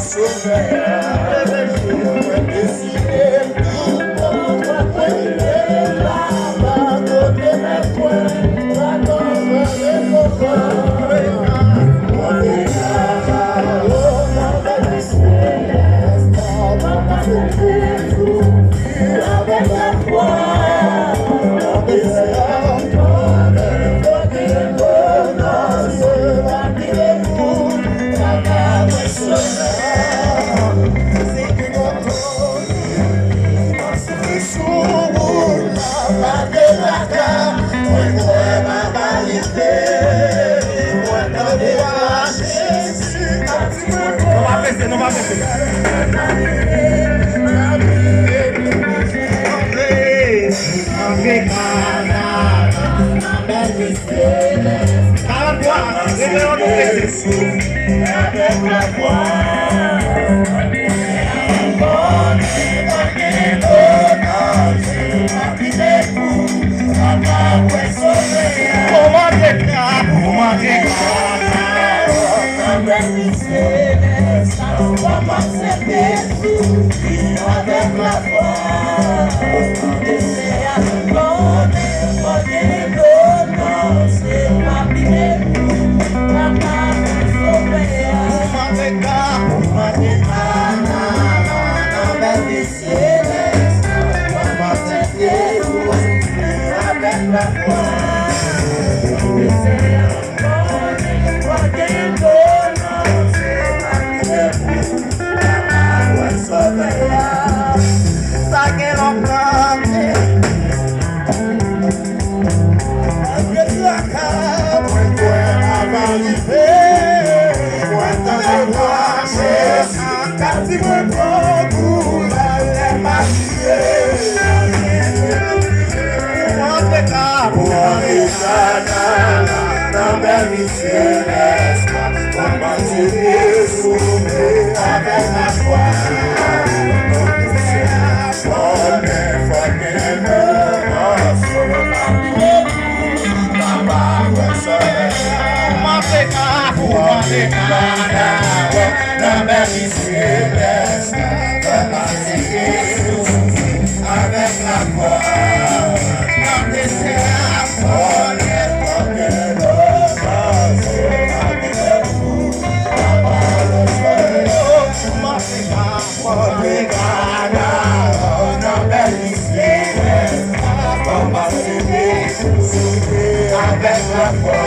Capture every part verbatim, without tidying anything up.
Nou pa prese, nou pa prese. Antre, antre. Karant twa, rete nan nou prese. Kòmande ka, kòmande ka. Sa gen lontan. Malgre traka, mwen kwè a va rive. Mwen tande vwa Jezi k ap di mwen pran kouraj, lè m a rive. Mwen antre ka, mwen antre ka nan bèl Selès, kòman se dezole avèk lafwa. Fò gen, fò gen lè, ansanm, pa bliye pou papa wè solèy la. Kòman se ka, kòman se ka, nan bèl Selès, kòman se dezole avèk lafwa. Nan dezè a, fò gen, fò gen lè, ansanm, pa bliye pou papa wè solèy la. Kòman se ka, kòman se ka, nan bèl Selès, kòman se dezole avèk lafwa.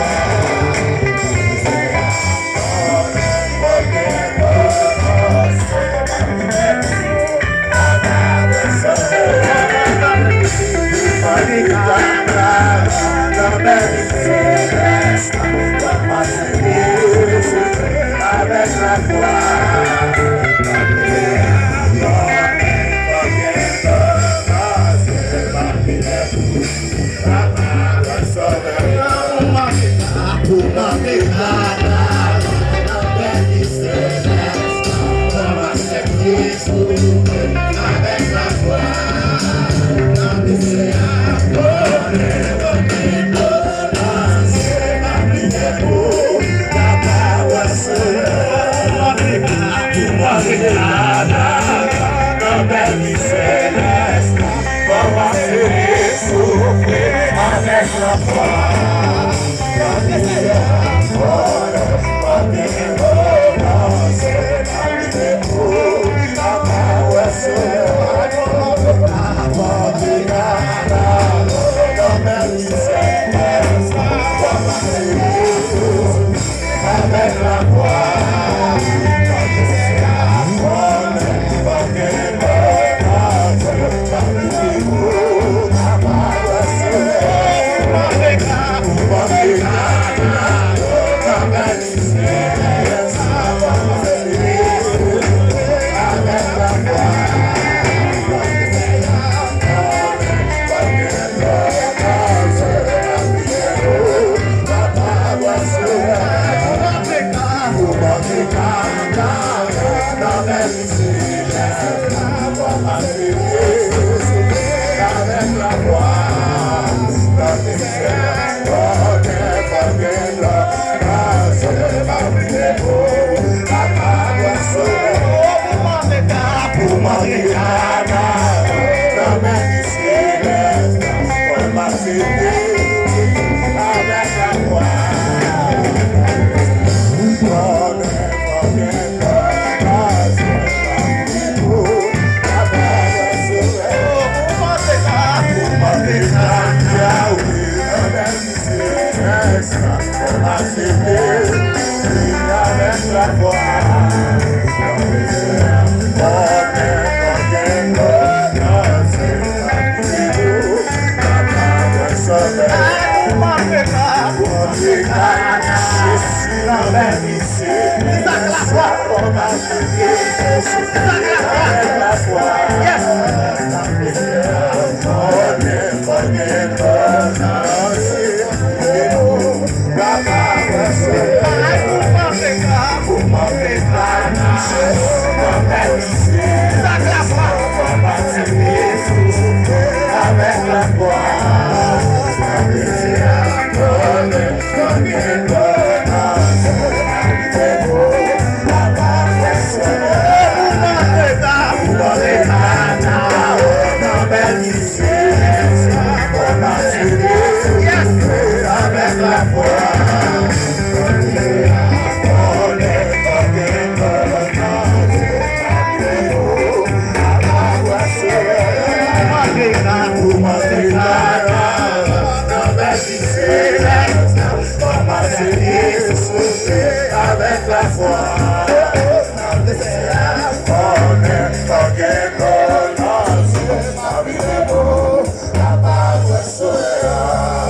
Avèk lafwa.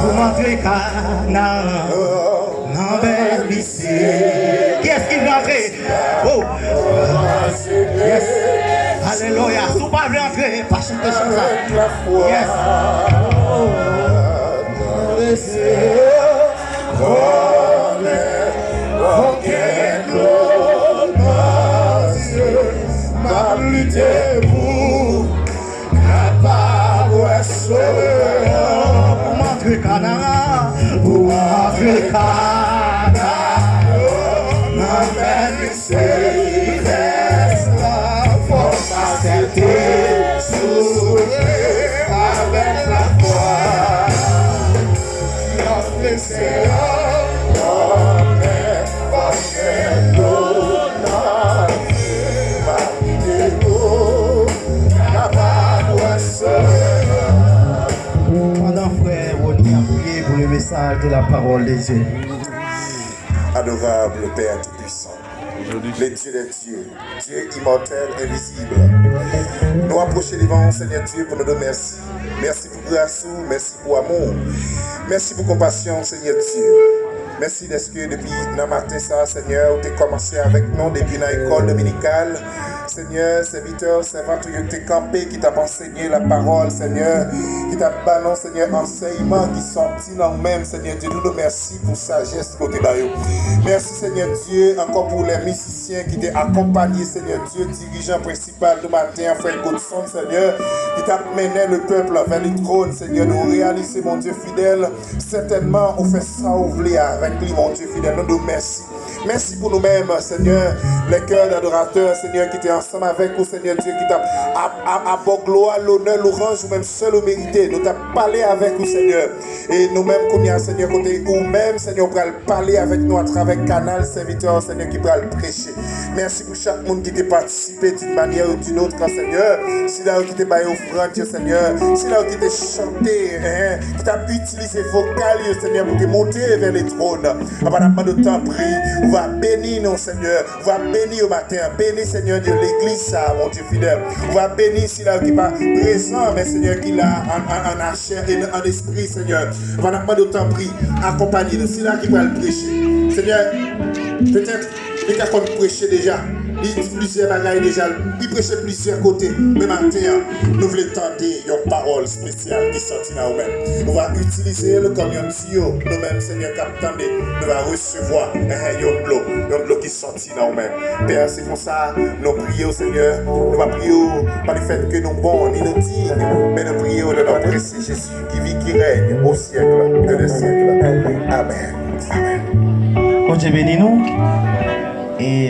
Pou m antre Kanaran nan bèl misye. Kiyès ki vle antre? Oh! Yes! Alelouya! Si w pa vle antre, pa chante chan sa. Yes! Konnen fòk gen dlo nan zye m, ap lite pou kapab wè Sovè a. Pou m antre Kanaran, pou m antre Kanaran nan bèl misye Silvès la, fò m aksepte soufri avèk lafwa. Nan presye a, konnen fòk gen dlo nan zye m, ap lite pou kapab wè Sovè a. Pandan frè Rony ap priye pour le message de la parole de Dieu. Adorable Père Tout-Puissant, le Dieu des dieux, Dieu immortel, invisible. Nou apwoche devan w, Senyè Dye, pou nou di w mèsi. Mèsi pou gras ou, mèsi pou amou w. Mèsi pou konpasyon w, Senyè Dye. Mèsi dèske depi nan maten sa, Senyè, ou te kòmanse avèk nou depi nan lekòl dominikal. Senyè, sèvitè, sèvant ou yo te kanpe, ki t ap ansenye lapawòl, Senyè, ki t ap ba nou, Senyè, ansèyman ki sòti nan ou menm, Senyè Dye. Nou di w mèsi pou sajès ke w te ba yo. Mèsi, Senyè Dye, ankò pou lè mizisyen ki te akonpanye, Senyè Dye, dirijan prensipal nou maten an, frè Godson, Senyè, ki t ap mennen le pèp vè le twòn, Senyè. Nou reyalize, Bondye fidèl, sètènman, ou fè sa ou vle avèk li, Bondye fidèl. Nou di w mèsi. Mèsi pou nou menm, Senyè, les chœurs d'adorateurs, Senyè, ki te ansanm avèk ou, Senyè Dye, ki t ap, ap, ap, ap ba w glwa, lonè, lwanj, ou menm sèl ou merite. Nou t ap pale avèk ou, Senyè. E nou menm, kounye a, Senyè, kote ou menm, Senyè, ou pral pale avèk nou atravè kanal sèvitè, Senyè, ki pral preche. Mèsi pou chak moun ki te patisipe d'une manière ou d'une autre, Senyè. Sila yo ki te bay ofrann yo, Senyè. Sila yo ki te chante, hein, ki t ap itilize vokal yo, Senyè, pou te monte vè le twòn. Papa, n ap mande w, tanpri, ou va beni nou, Senyè. Ou va beni yo maten an. Beni, Senyè Dye, legliz sa a, Bondye fidèl. Ou va beni sila yo ki pa prezan, men, Senyè, ki la an, an, an chè e an espri, Senyè. Papa, n ap mande w, tanpri, akonpanye nou. Sila ki pral preche, Senyè, petèt, li ka konn preche deja. Li di plizyè bagay deja. Li preche plizyè kote. Men maten an, nou vle tande yon pawòl espesyal ki sòti nan ou menm. Ou va itilize l kòm yon tiyo. Nou menm, Senyè, k ap tande, nou va resevwa, eh, yon dlo, yon dlo ki sòti nan ou menm. Pè, se konsa nou priye w, Senyè. Nou pa priye w pa le fèt ke nou bon, ni nou diy, men nou priye w nan non presi Jezi ki viv, ki règne au siècle de siècle. Amèn. Amèn. Bondye beni nou. E